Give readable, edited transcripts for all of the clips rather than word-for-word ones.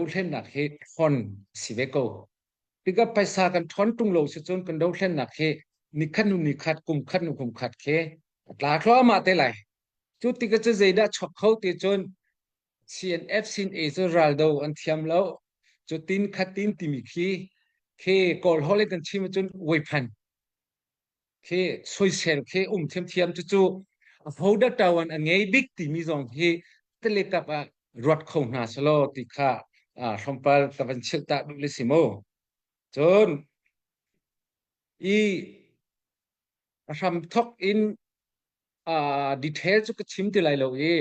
Dothlennak hi ṭhawn a si ve ko. Tikah phaisa kan ṭhawn ṭung lo si cun kan dothlennak hi nikhat hnu nikhat, kum khat hnu kum khat khi a tla thluahmah te lai. Cu tikah cu zeidah chuak kho ti cun CNF sin A cu raldo an thiam lo. Cu tin khat tin timi khi khi Kawl holh in kan chim ahcun weiphan khi soisel khi um thiamthiam cucu ahodah ṭawan a ngei bik timi zong hi telekap ah ruat kho hna selaw ti kha hrompal ka van chilh ta duh le si mu. Cun i a hram thok in detail cu ka chim ti lai lo i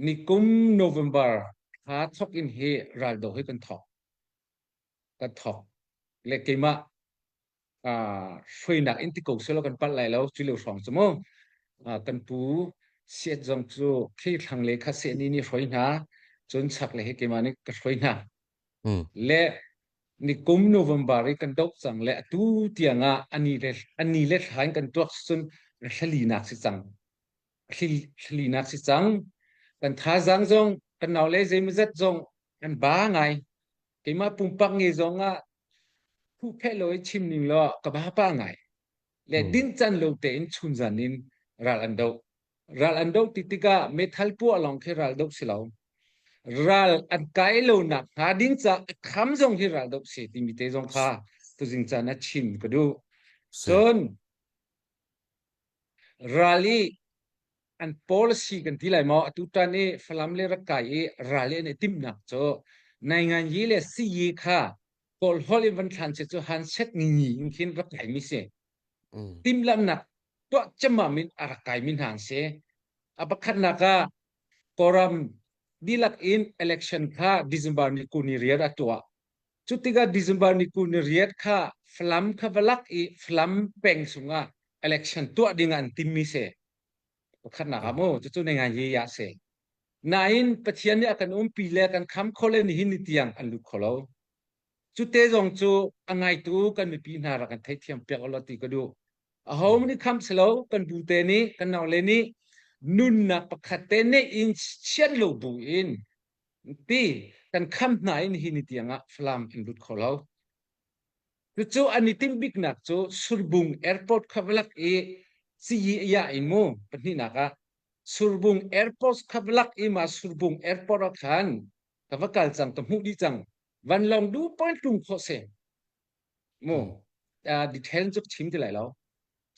nikum November thla thok in hi raldo hi kan thok kan thok le keimah hruainak in ti ko selaw kan palh lai lo cu lio hrawng cu mu kan pu siat zong cu khi thlang le kha seh ni nih hruai hna cun chak le hi keimah nih ka hruai hna le nikum November i kan doh cang le atu tiang ah ani le ani le thla in kan tuak cun thlalinak si cang thlalinak si cang kan thazaang zong kan nau le zeimawzat zong kan ba ngai keimah pumpak nge zong ah Huhphenh lo i chim ning law ka vapa ngai. Le din can lo tein chunzan in ral an doh. Ral an doh ti tikah meithal puah lawng khi ral doh si lo. Ral an kai lo nak hnga ding ca a kham zong hi ral doh si timi te zong kha tuzing caan ah chim ka duh. Cun ral i an policy kan ti lai maw atu tan i Falam le Rakai i ral i an i timhnak cu nainganyi le siyi kha kawl holh in van thlan si cu han set ngi in khin rak kai mi si timhlamhnak tuah cemam in a rak kai mi hna an si a pakhatnak ah Kawlram dihlak in election kha December ni 28 a tuah cu tikah December ni 28 kha Falam kha va lak i Falam peng chungah election tuah ding ah an timmi si pakhatnak ah mu cucu ne ngai hi ya si nain Pathian nih a kan umpi le kan kham kho le nihin ni tiang an lut kho lo cu te zong cu a ngaitu kan mipi hna rak kan theihthiam piak ulaw ti ka duh aho nih kham si lo kan bu te nih kan nau le nih nunnak pakhat te neih in chiat lo bu in ti kan kham hna in hi ni tiang ah Falam an lut kho lo Cucu an i timh biknak cu Surbung Airport khavalak i Siyi in mu pahnihnak ah Surbung Airport khavalak i ma Surbung Airport ah khan ka va kal cang ka hmuh dih cang vanlawng du point tlung khawh si mu detail cu chim ti lai lo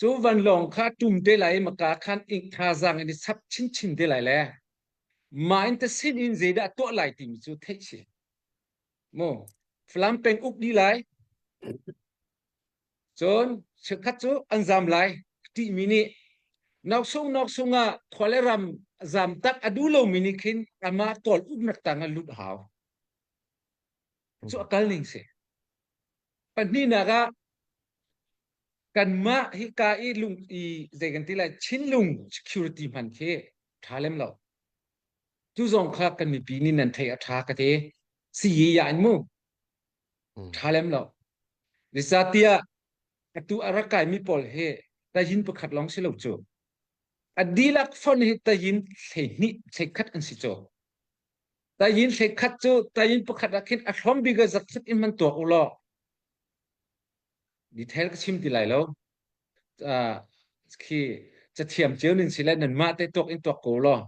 cu vanlawng kha tum te lai maka khan ink thazaang in i sap chinchin te lai le mah in ta sin in zeidah tuah lai timi cu theih si Mu Falam peng uk dih lai. Cun cheukhat cu an zam lai ṭihmi nih noksung noksung ah khua le ram zam tak a duh lomi nih khin amah kawl uknak tang ah lut hau. Cu a kal ning si. Pahnihnak ah kanmah hika i lung i zei kan ti lai Chinlung security hman khi ṭha lem lo. Cu zong kha kan mipi nih nan theih a ṭha ka ti. Siyi ya in mu. Ṭha lem lo. Zeicahtiah atu a rak kaimi pawl hi tayin pakhat lawng si lo cu. A dihlak fon hi tayin 12 hleikhat an si cu. Tayin hleikhat cu tayin pakhat ah khin a hlawm bik ah zakhat in man tuak u law. Detail ka chim ti lai lo. Uh, khi cathiam cio nin si le nanmah te tuak in tuak ko law.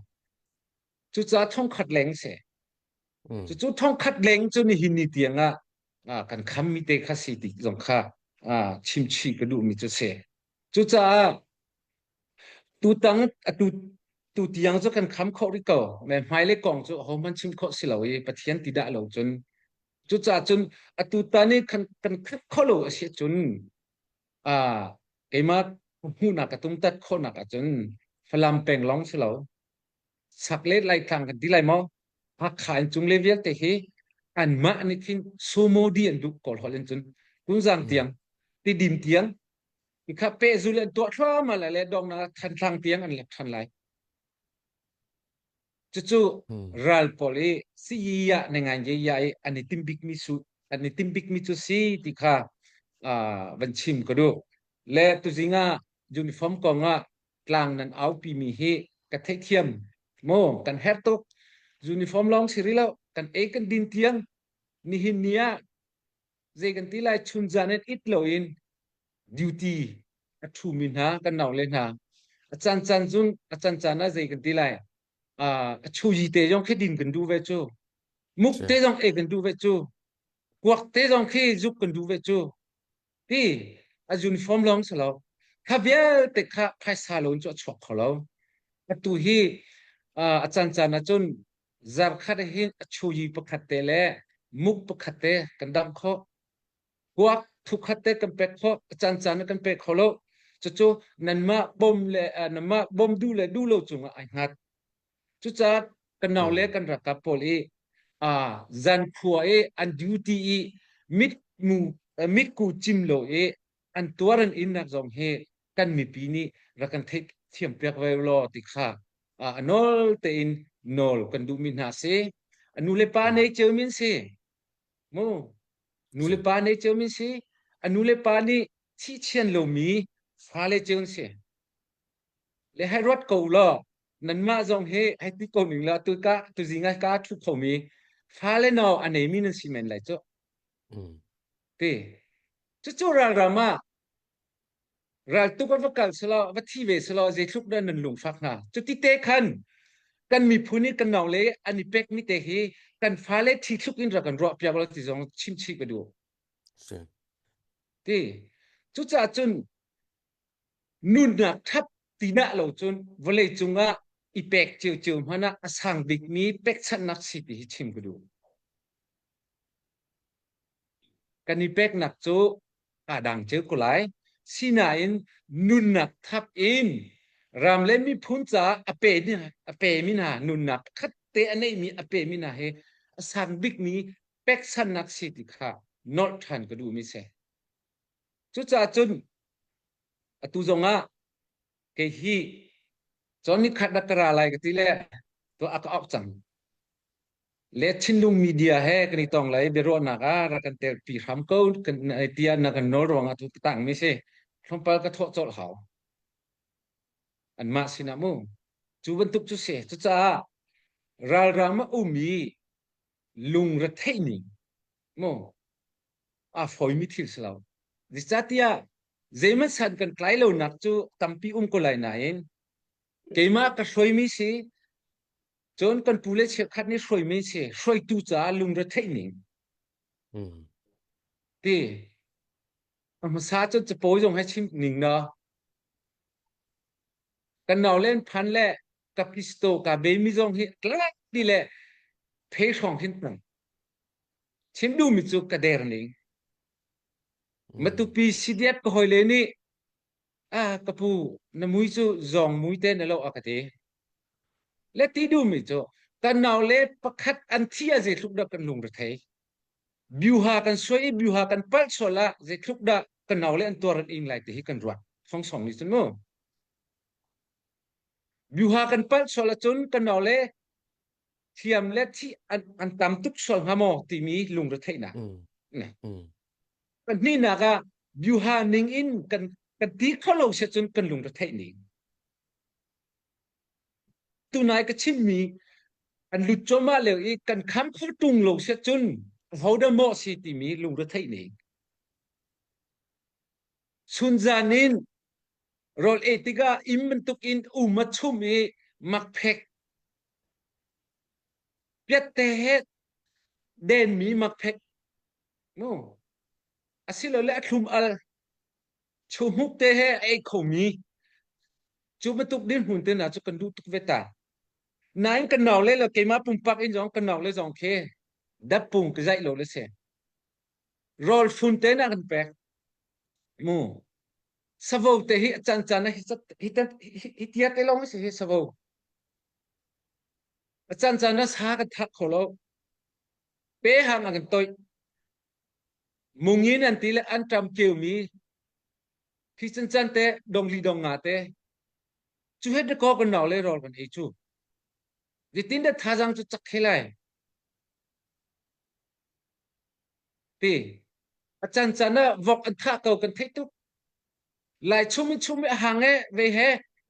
Cucaah thongkhat leng si. Cucu thongkhat leng cu nihin ni tiang ah kan khammi te kha si ti zong kha chimchih ka duhmi cu si. Cucaah tutang atu tu tiang cu kan kham khawh rih ko. Me hmailei kong cu ahohmanh chim khawh si lo i Pathian ti dah lo cun. Cucaah cun atu tan i kan kan khat khawh lo a si cun keimah hmuhnak ka tungtat khawhnak ahcun Falam peng lawng si lo. Sak le Laitlang kan ti lai maw? Hakha in cung le vialte hi anmah nih khin sumo di an duh kawl holh in cun Kunzang tiang Tidim tiang kha pehzul an tuah thluahmah lai le dongnak Thantlang tiang an lek ṭhan lai. Cucu ral pawl i siyi ah na ngai ye ya i an i tim bikmi su an i tim bikmi cu si ti kha van chim ka duh. Le tuzing ah uniform kong ah tlang nan aupi mi hi ka theihthiam mu kan herh tuk uniform lawng si rih lo. Kan ei kan din tiang nihin ni ah zei kan ti lai chun zan in it loin duty a ṭhumi hna kan nau le hna a caan caan cun a caan caan ah zei kan ti lai a chuyi te zong khi din kan duh ve cu muk te zong ei kan duh ve cu kuak te zong khi zuk kan duh ve cu ti a uniform lawng si lo kha vialte kha phaisa lo in cu a chuak kho lo atu hi a caan caan ah cun zarkhat hin a chuyi pakhat te le muk pakhat te kan damh khawh kuak thukhat te kan pek khawh a caan caan ah kan pe kho lo cucu nanmah bom le nanmah bom duh le duh lo cungah ai hngat cucaah kan nau le kan ralkap pawl i zan khua i an duty i mit mu mitku cim lo i an tuar an innak zong hi kan mipi nih rak kan theih thiam piak ve law ti kha a nawl tein nawl kan duhmi hna si a nu le pa nei cio min si mu nu le pa nei cio min si a nu le pa nih thihchian lomi fale cio an si le hei ruat ko law nanmah zong hi hei ti ko ning la tu ka tu zing ah ka thu khomi fale no a neimi nan si men lai cu ti cucu ralram ah raltuk va kal selaw va thi ve selaw zeitluk dah nan lungfak hna cuti te khan kan miphun i kan nau le an i pek mi te hi kan fale thi thluk in rak kan ruah piak lo ti zong chim chih ka duh ti cucaah cun nunnak thap ti dah lo cun vawlei cungah i pek ciocio hmanh ah a sang bikmi pekchanhnak si ti hi chim ka duh. Kan i peknak cu aa dang cio ko lai. Sinain nunnak thap in ram le miphun caah a pe a pemi hna nunnak khat te a neihmi a pemi hna hi a sang bikmi pekchanhnak si ti kha nolh ṭhan ka duhmi si. Cucaah cun atu zongah kei hi cawn nikhat rak ka ra lai ka ti le tuah a ka auh cang. Le thinlung media he kan i tong lai biaruahnak ah rak kan telpi hram ko kan tiah na kan nawl ruangah tu ka tangmi si. Tlawmpal ka thawh colh hau. Anmah sinah mu. Cu bantuk cu si. Cucaah ralram a um i lungretheih ning mu aa fawimi thil si lo. Zeicahtiah zeihmanh san kan tlai lonak cu tampi um ko lai nain keimah ka hruaimi si cun kan pu le cheukhat nih hruaimi si hruaitu caah lungretheih ning ti a hmasa cun capo zong he chim ning na kan nau len phan le ka pisto ka be mi zong hi tlak ti le phe hrawng hin tang Chim duhmi cu ka der ning. Matupi CDF ka hawile nih ah ka pu na mui cu zawng mui te na lo a ka ti. Le ti duhmi cu kan nau le pakhat an thi ah zeitluk dah kan lungre thei. Biuha kan suai i biuha kan palh sual ah zeitluk dah kan nau le an tuar an ing lai ti hi kan ruat. Song nih cun mu. Biuha kan palh sual ahcun kan nau le thiam le thih an, an tam tuk sual hnga maw timi lungretheihnak. Mm. Mm. Pahnihnak ah byuha ning in kan kan ti kho lo sia cun kan lungretheih ning. Tunai ka chimmi an lut cuahmah lio i kan kham kho tung lo sia cun hodah maw si timi lungretheih ning. Chunzan in rawl ei tikah inn bantuk in um a chum i makphek Piatte he denmi makphek mu asilole a thlum al chuhmuk te he a ei khomi cu bantuk dirhmun te hna cu kan duh tuk ve ta. Nain kan nau le lo keimah pumpak in zong kan nau le zong khi datpung ka zaih lo le si. Rawl fun te na kan pek. Mu savo te hi a caan caan ah hi hi hi tia te lawng si hi savo. A caan caan ah sa kan thak kho lo. Pe hang an kan toih. Mungin an ti le an ṭam keumi khi cancan te dongli dong nga te cu het ko kan nau le rawl kan ei cu. Zeitin dah thazaang cu cak khe lai? Ti. A caan caan ah vok an thah ko kan theih tuk. Lai chum in chum i a hang e ve he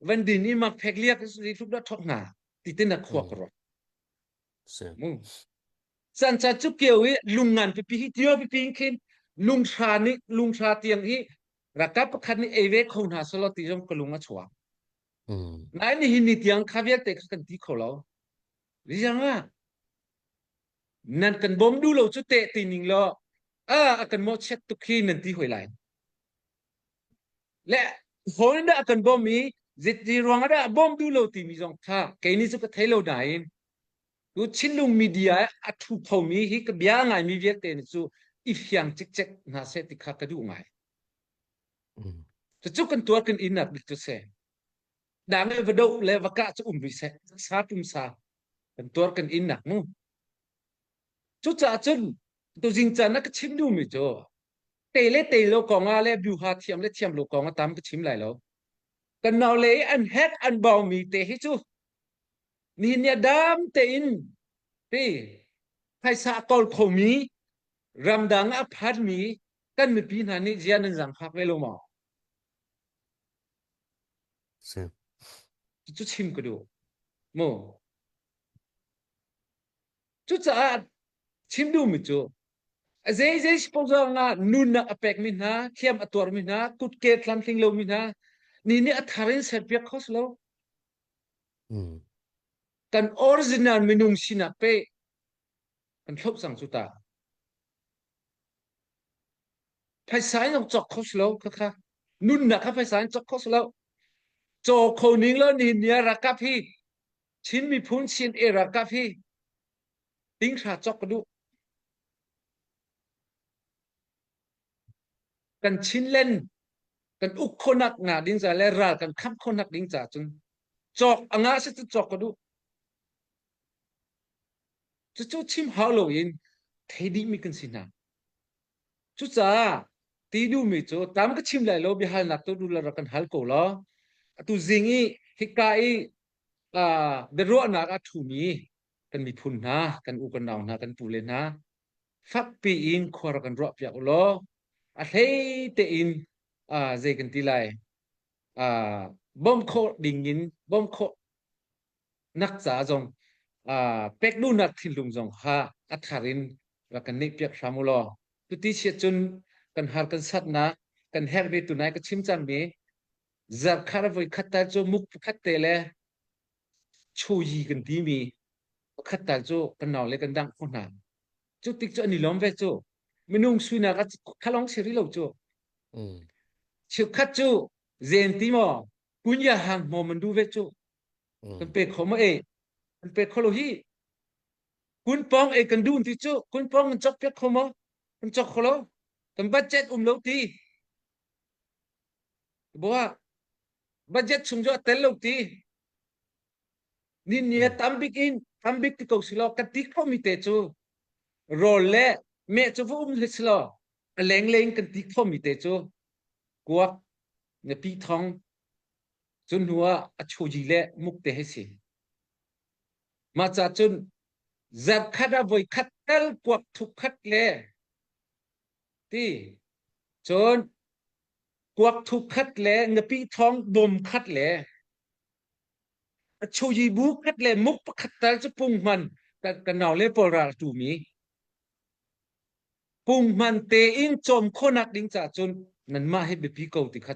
van din i mak phek liak ri hluk dah thok hna ti tin a khua ka ruat. Si. Mu. Sancha cu kio i lungngan pipi hi tio pipi in khin lunghra nih lunghra tiang hi ralkap pakhat nih ei ve kho hna selaw ti zong ka lung a chuak. Nain nihin ni tiang kha vialte kha kan ti kho lo. Riang ah nan kan bawm duh lo cu teh ti ning law a a kan mawhchiat tuk hi nan ti hoi lai. Le hawi dah a kan bawm i zeiti ruang ah dah a bawm duh lo timi zong kha kei nih cu ka thei lo nain tu Chinlung media a ṭhu khomi hi ka bia ngaimi vialte nih cu i fiang cikcek hna seh ti kha ka duh ngai. Cucu kan tuar kan innak bik cu si. Dang le va doh le va kah cu um rih seh. Sa pumsa kan tuar kan innak mu. Cucaah cun tuzing caan ah ka chim duhmi cu tei le tei lo kong ah le byuha thiam le thiam lo kong ah tam ka chim lai lo. Kan nau le i an hek an baumi te hi cu nihin ni ah dam tein ti phaisa a kawl khomi ramdang ah a phanmi kan mipi hna nih zia nan zaangfak ve lo maw? Si. Cu chim ka duh. Mu. Cucaah chim duhmi cu a zeizei si paoh ah nunnak a pekmi hna, thiam a tuarmi hna, kutke tlamtling lomi hna, ni nih a thar in serpiak kho si lo. Kan original minung sinak pe kan hloh cang cu ta. Phaisa in zong cawk kho si lo khakha. Nunnak kha phaisa in cawk kho si lo. Caw kho ning lo nihin ni ah ralkap hi Chin miphun Chin e ralkap hi tinghra cawk ka duh. Kan Chinland kan uk khonak nga ding ca le ral kan khamh khonak ding ca cun cawk a ngah si cu cawk ka duh. Cucu chim hau loin thei dihmi kan si hna. Cucaah ti duhmi cu tam ka chim lai lo biahalnak tu duh rak kan hal ko law atu zing i hika i biaruahnak a ṭhumi kan miphun hna kan u kan nau hna kan pu le hna fakpi in khua rak kan ruah piak u law a hlei tein zei kan ti lai bawmh khawh ding in bawmh khawh nak ca zong pek duhnak thinlung zong kha a thar in rak kan neih piak hram u law tuti chiat cun kan har kan satnak kan herh ve tunai ka chim cangmi zarkhar voi khat tal cu muk pakhat te le chuyi kan timi pakhat tal cu kan nau le kan dangh kho hna cu tik cu an i lawm ve cu minung suinak a khalong si rih lo cu cheukhat cu zen ti maw kunya hang hmawm an duh ve cu kan pe kho ma e kan pe kho lo hi kun pong e kan dun ti cu kun pong kan chok piak kho maw kan chok kho lo kan budget um lo ti boa budget chung cu a tel lo ti ni ni tam bik in tam bik ti ko si lo kan ti kho mi te cu rawl le me cu va um hle si lo a leng leng kan ti kho mi te cu kuak na pi thong Cu hnu ah a chuji le muk te hei si. Mah ca cun zarkhat ah voi khat tal kuak thuk khat le ti cun kuak thuk khat le ngapi thawng bawm khat le a chuji bu khat le muk pakhat tal cu punghman ka nau le pawl ral tu mi punghman tein cawm khawnak ding ca cun nanmah hi biapi ko ti kha.